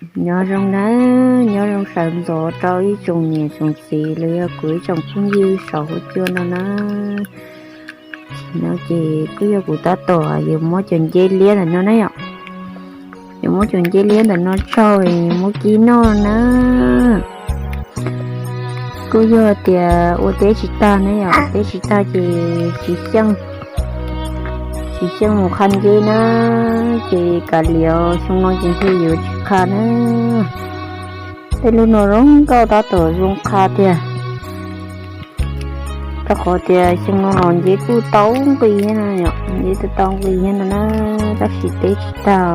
Nyob zoo nawb, nyob zoo sawv ntxov rau ib tsoom niam tsoom txiv los yog kuv ib tsoom phooj ywg saum huab cua no na. Tam sim no ces kuj yog kuv tab tom yuav muab cov nceb liab ntawm no na yom. Yuav muab cov nceb liab ntawm no tsaug yuav muab kib noj na. Kuj yog tias ua teb tsis tag na yom, teb tsis tag ces tsis xyeej, tsis xyeej mus qha nceb na, ces kav liam xyoo no ces ntshe yuav tsis qha na. Tej lub no zoo nkauj tab tom zoo qha tiag, rau qhov tias xyoo no los nceb kuj tau nqi thiab na yom, nceb tau tau nqi thiab no na, tab sis teb tsis tag,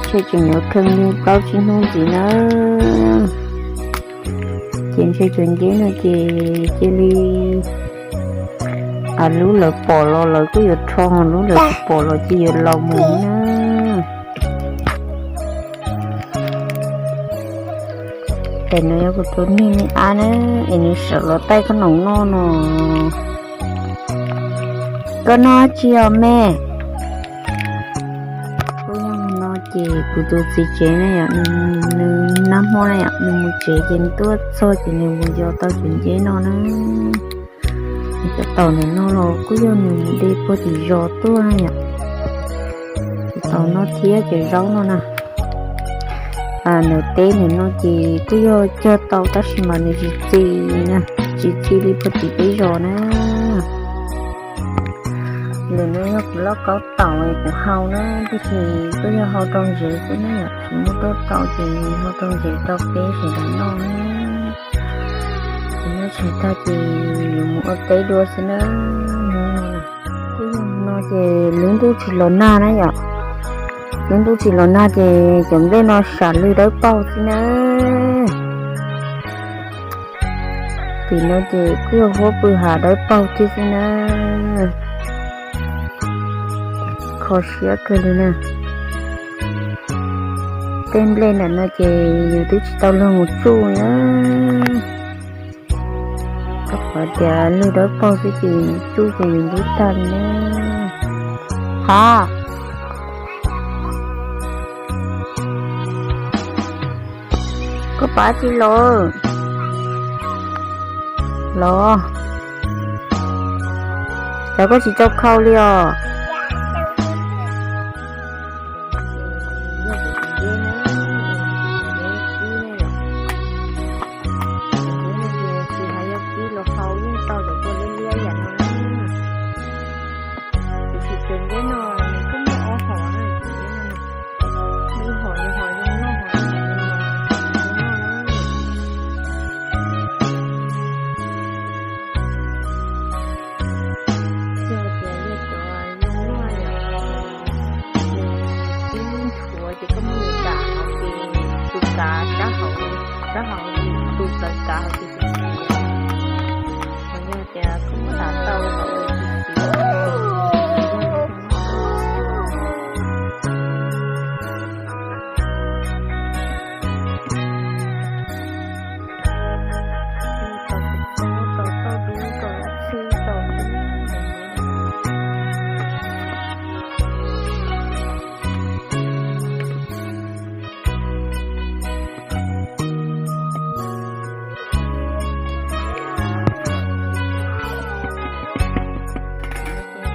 ntshe tseem yuav kheej li plaub tsib hnub ntxiv na. Ces ntshe cov nceb no ces cia li, lub lawv pom los lawv kuj yuav rho, lub lawv tsis pom los cia yuav laus mus na. Tam no yog kuv tus neeg me ab na, es nws sawv los taij koj noom noj no. Koj noj tsi os me? Kuj yog no ces kuv tus txiv tsev na yom, nws nab hmo na yom, nws mus tsev ces nws tuaj txog ces nws mus yos tau cov nceb no na. Cov taum ntawm no los kuj yog nws mus de puag tim zos tuaj na yom. Cov taum no thiab cov zaub no na, ntawm teb ntawm no ces kuj yog cog tau tab sis mas nws tsis txi, tsis txi li puag tim peb zos na. Lwm no yog kuv lauj kaub taum kuv hau na, tiam sis kuj yog hau rau ntsev xwb na yom, tsis muaj tuaj tau ces hau rau ntsev rau peb sawv daws noj na. Ces noj tshais tag ces yuav mus ua teb dua xwb na. Kuj yog no ces lub ntuj tsis los nag na yom, lub ntuj tsis los nag ces cov nplej no sam lwj dawb paug xwb na. Tim no ces kuj yog huab pw hav dawb paug thiab xwb na. Kho siab kawg li na. Tej nplej ntawm no ces yus twb tsis tau luag mus tsuj na. Rau qhov tias lwj dawb paug xwb ces tsuj ces yus ntub tag li na. Ha, koj pab tsis los? Los, cov koj tsis tau khau li os. Tsis hais yog kib los hau yeej tau cov kua liab liab yam no. Tiam sis cov nceb no nws kuj muaj ob hom na, ib hom yog hom zoo noj, hom zoo noj na. Yog tias yog cov zoo noj yom, nws ib lub nchuav ces koj muab nws kam hauv ces tus kav sab hauv, sab hauv tus plawv kav hauv ces tsis siav. Hos yog tias koj muab nram tau hauv ces tsis siav.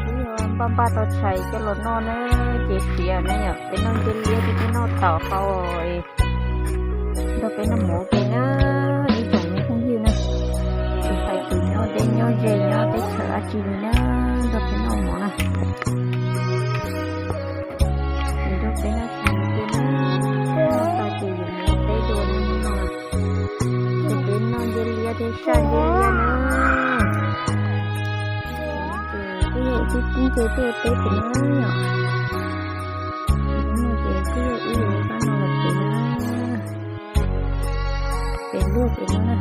Kuj yog npaj npaj tau tshais coj los noj na, ces siav na yom, peb noj nceb liab thiab peb noj taum hau, nrog peb noj mov ua ke na, ib tsoom me phooj ywg na, tsis hais tus nyob deb nyob ze nyob teb chaws dab tsi li na, nrog peb noj mov na. Nrog peb noj tshais ua ke na, noj tag ces yuav mus teb dua na, ces peb noj nceb liab thiab saj nceb liab na. Ces kuj yog ib tug tib nce tuaj teb pem no yom. Hnub no ces kuj yog wb yuav ua qab no lawm pem na. Pem luaj pem no na.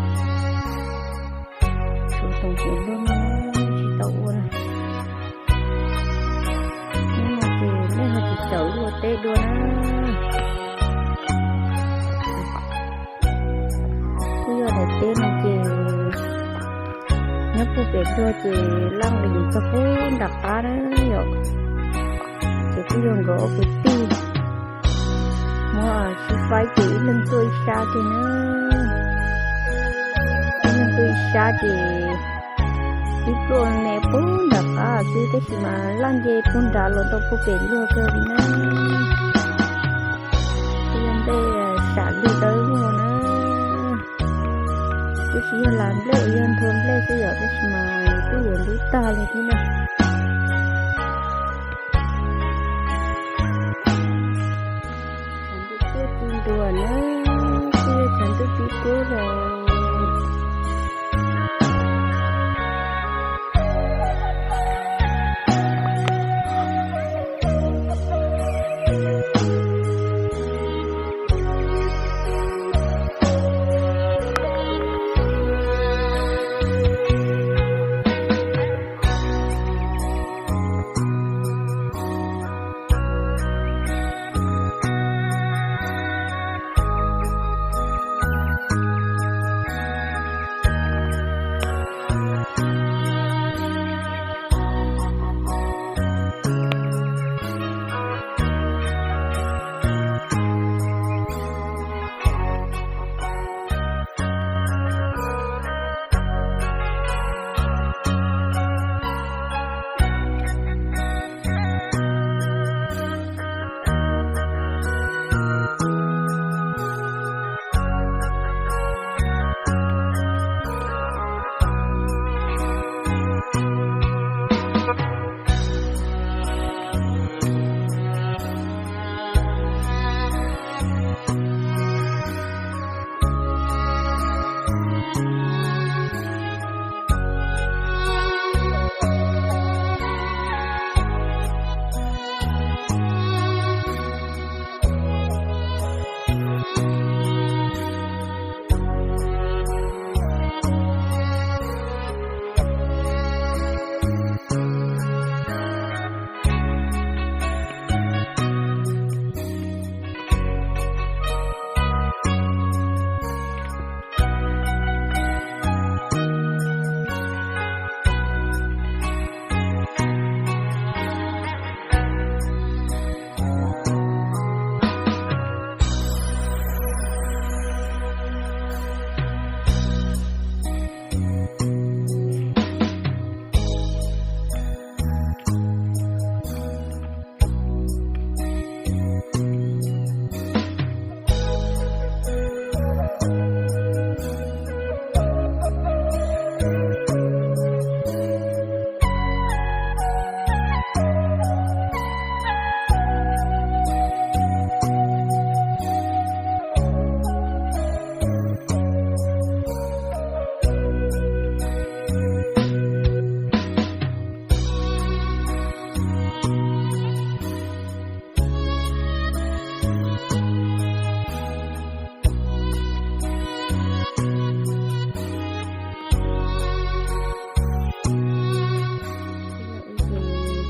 Tshuav toom pem luaj no tsis tau ua na. Hnub no ces nej ho tsis caum wb ua teb dua na. Kuj yog daim teb no ces nyob puag pem luaj ces laj nqis txog puag nram qab na yom. Ces kuj yog nkawd ob kwv tij, Muab sib faib ces ib leeg tuaj ib sab kiag na. Ib leeg tuaj ib sab ces ib pluaj me puag nram qab xwb tab sis mas laj nce puag nrad los rau puag pem luag kawg li na. Twb yog nplej sam lwj dawb vog na. Twb tsis yog las nplej, yog nthua nplej xwb yom, tab sis mas kuj yuav ntub tag li thiab na. Tshav ntuj tuaj ci ntua na, twb yog tshav ntuj pib kub los.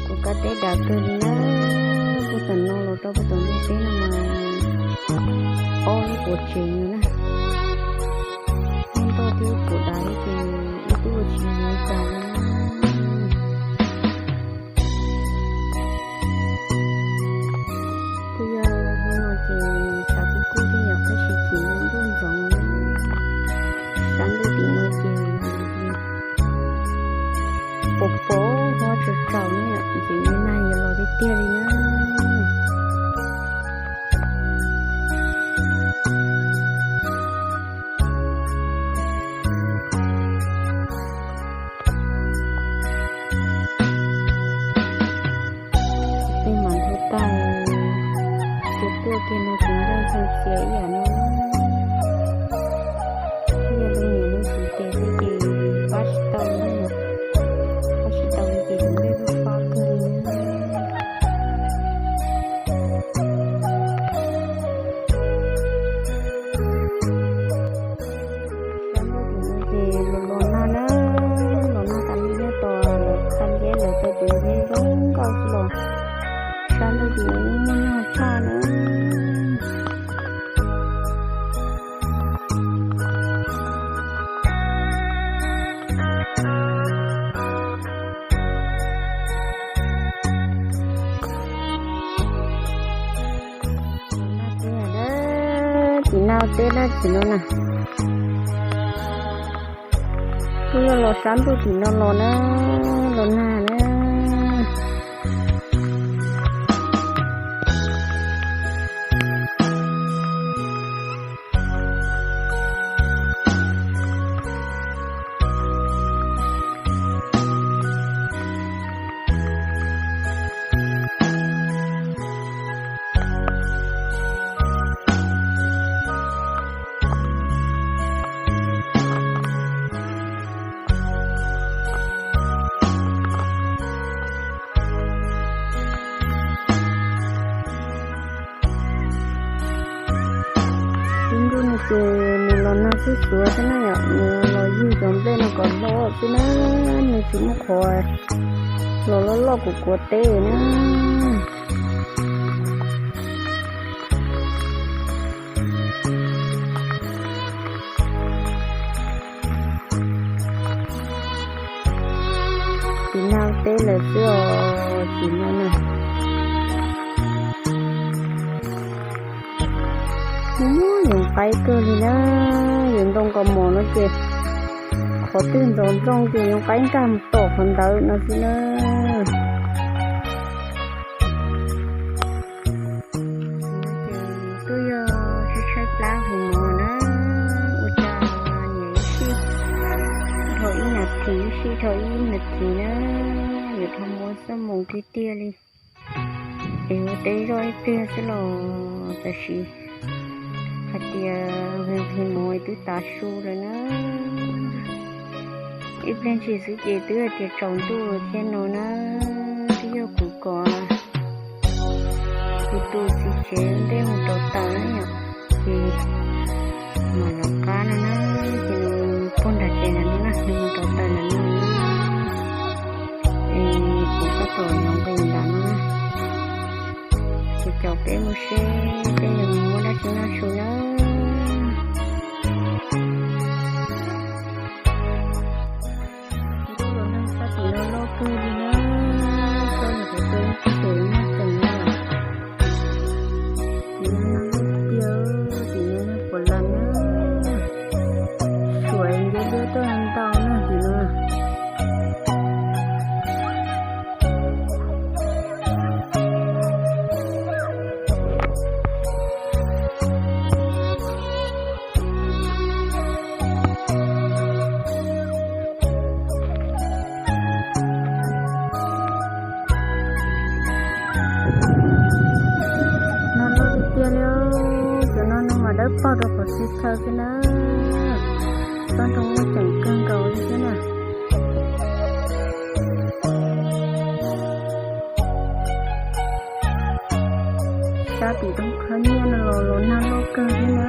Kuv kab teb dav kawg li na, puag tom no los rau puag tom ntug teb no mas ob lub quav tsev na. Ntoj twb puas dav li ces ib tug ua tsis ua cas li na. Twb yog hnub no ces tshav kub kub thiab yom, tab sis tsis muaj ntuj ntxoov na. Sab ntuj tim no ces pos pos huab tsaus tsaus na yom, ces me nag yuav los tiag tiag li na. Tej mas nthuav tag, ces tuaj kiag no ces nplooj xyoo txias ib yam no. Yog li niam lub txiv ces xwb ces pab tsis tau li, pab tsis tau li ces tus nplej lub fab kawg li. Sab ntuj tim no ces los los nag na, los nag tas li nyob tos lawv qha nceb lawv tau tus nceb zoo nkauj xwb los. Sab ntuj tim no muaj nag tshaj na. Tim no teb dab tsi no na? Kuj yog los sab ntuj tim no los na, los nag na. Ib ntuj no ces nws los nag xub xuav thiab na yom, nws los ywg cov nplej no kom loj xwb na, nws tsis muaj qhov los loj loj kuv kuav teb na. Tim no teb lawm xwb os, tim no na. Muaj yoov qaib kawg li na, yus ntoo kaus mom no ces qhov twg ntxoov ntxoo ces yoov qaib nkag mus tom qhov ntawd no xwb na. Twb yog tshaib tshaib plab hauv mov na, ua cas nyiam ib sij dhau ib nas this, ib sij dhau ib nas this na, yuav dhau muab xuab moos tiag tiag li. Es ua teb zoj ib pliag xwb los tam sim hais tias hauv mov twb tav su lawm na. Ib pliag ntshis xwb ces twb hais tias tsaus ntuj thiab no na, twb yog kuv kom kuv tus txiv tsev ntej mus rau taws na yom, ces mam lawv qab no na, ces nws puag nram tsev ntawm no na, nws mus rau taws ntawm no na. Es kuv tab tom nyob nqis ntawm no na, ces caum peb mus seb peb yuav mus muab dab tsi noj su na. Ntuj los nag sab tim no loj kawg li na, txhob yog qhov twg ces nag ceev na. Tim no nag loj tiag, tim no nag puas las na, suam nceb liab tuaj ntau nag tim no. Nag loj tiag tiag li, cov no nag mas dawb paug rau qhov txhia chaw xwb na, tsob ntoo muaj ceem kawg nkaus li xwb na. Sab tim roob khab nyiaj no los los nag loj kawg thiab na.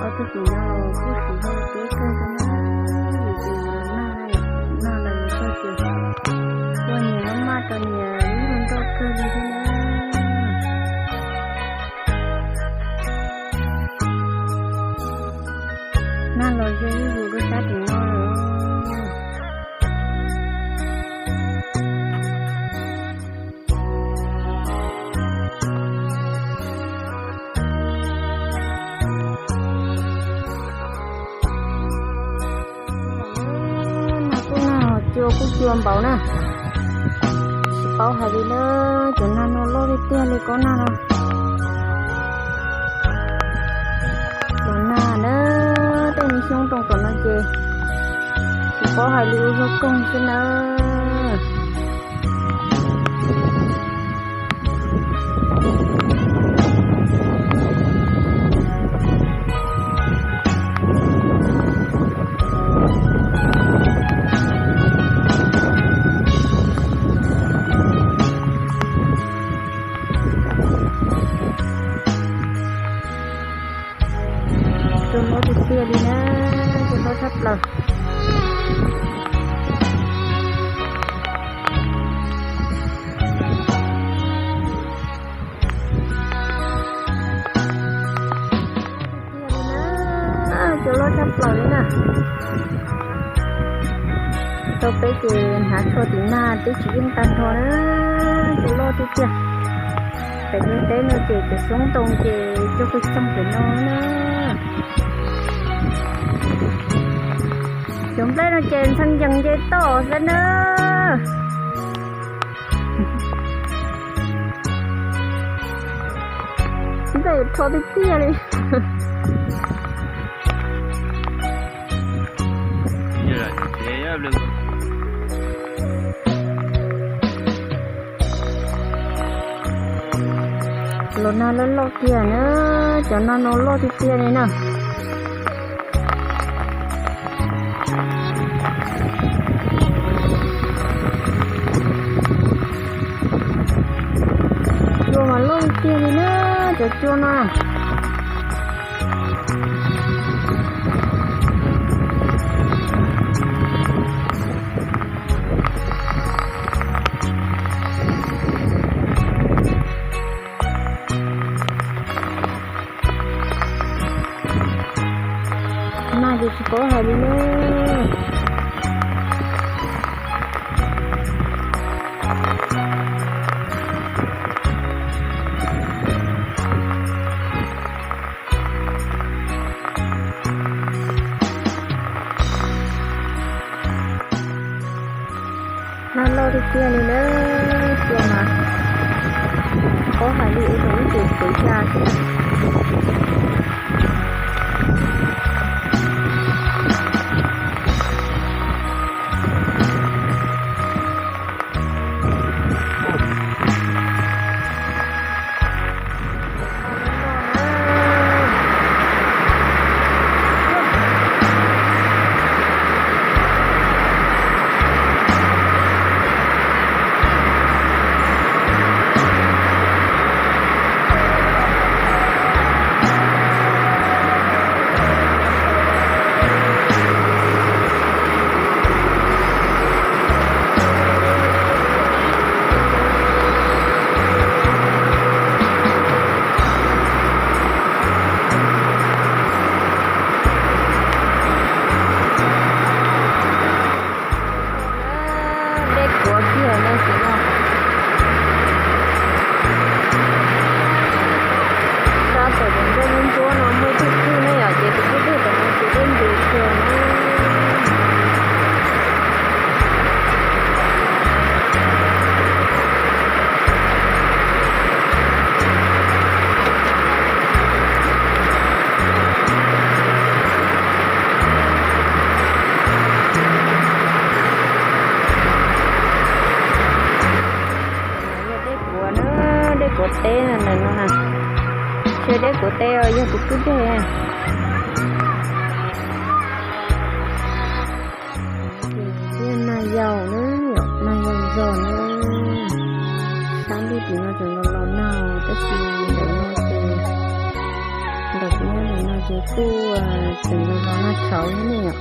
Ob tug tim no los kuj siv zog peb kawg thiab na, vim tias nag, nag los yus txog ces ua nyias maj maj rau nyias lub zog nroj kawg li thiab na. Nag los ze ib yus rau sab tim no lawm. Nag kuj nag, cua kuj cua npaum na. Tsis paub hais li na, cov nag no loj tiag tiag li kob nag no. Los nag na, tej me xyoob rau tom no ces tsis paub hais li ua zog koog xwb na. Cua hlob tiag tiag li na, cua hlob tshaj plaws. Tau li na. Tau peb ces hnav tshuaj tim nag twb tsis yeej tag nrho na, cua loj tiag tiag. Pem ntiaj teb no ces cov xyoob ntoo ces cua pes txoog pem no na. Cov nplej no ces ntxhee yees nce toj xwb na. Nplej rho tiag tiag li. Los nag loj loj kiag na, cov nag no loj tiag tiag li na. Cua mas loj tiag li na, cov cua no. Nag ces tsis paub hais li ne. Nag loj tiag tiag li na, cua mas tsis paub hais li, ua rau ib ces kev ya xwb. Dej kuav kiag no ces no. Sab tom tus nplooj ntsuab no muaj ib tug kwj ne yom, ces tus kwj dej tom no ces dej ntus kiag na. Yog dej kuav na, dej kuav teb no na. Ces dej kuav teb os, yog tus kwj dej. Ces nag yau na, nag yau zog na. Sab ntuj tim no tseem los los nag, tab sis ntawm no ces, ntawm kuv nyob ntawm no ces kuj tseem los los nag tshauv thiab ne yom.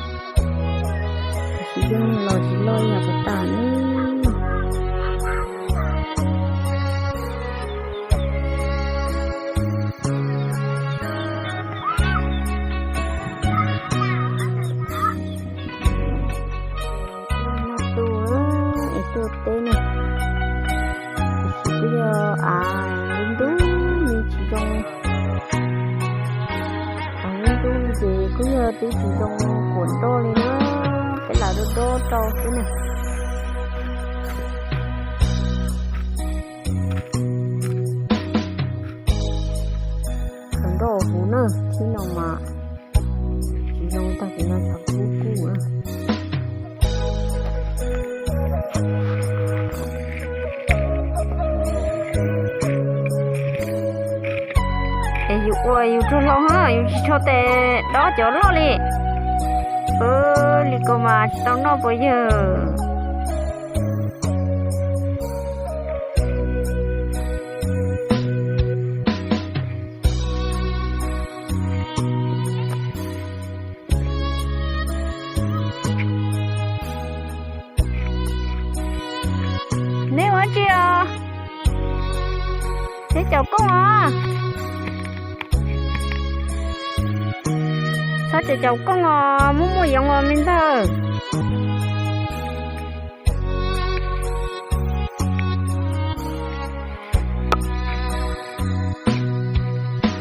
Tiam sis yeej los tsis loj ib yam puas tas ne. Nag tu es tuaj teb ne, tiam sis kuj yog av ntub ntub li tsis zoo. Av ntub ntub ces kuj yog twb tsis zoo kuam nroj li na, peb lam dob dob rau xwb na. Khaws nroj huv na, thib no mas tsis zoo tag ces no thaum kub kuj na. Es yus ua yus rog laus na, yus tsis tshua tes dob cov loj li. Li ko mas tsis tau noj puas yawg. Neb ua dab tsi os? Neb caum kooj os? Txhob tseem caum kooj os, muaj muaj yoov os me ntxawg.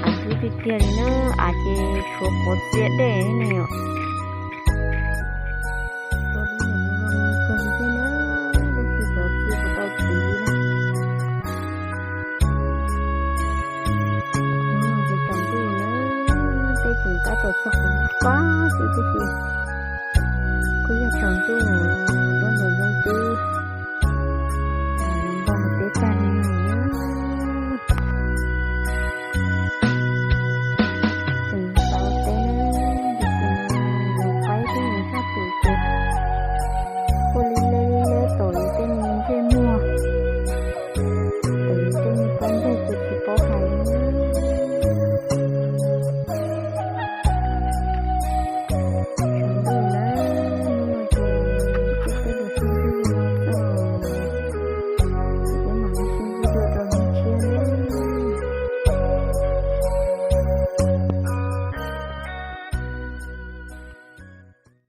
Av dub tiag tiag li na, av ces tshuav quav txias dej ne yom.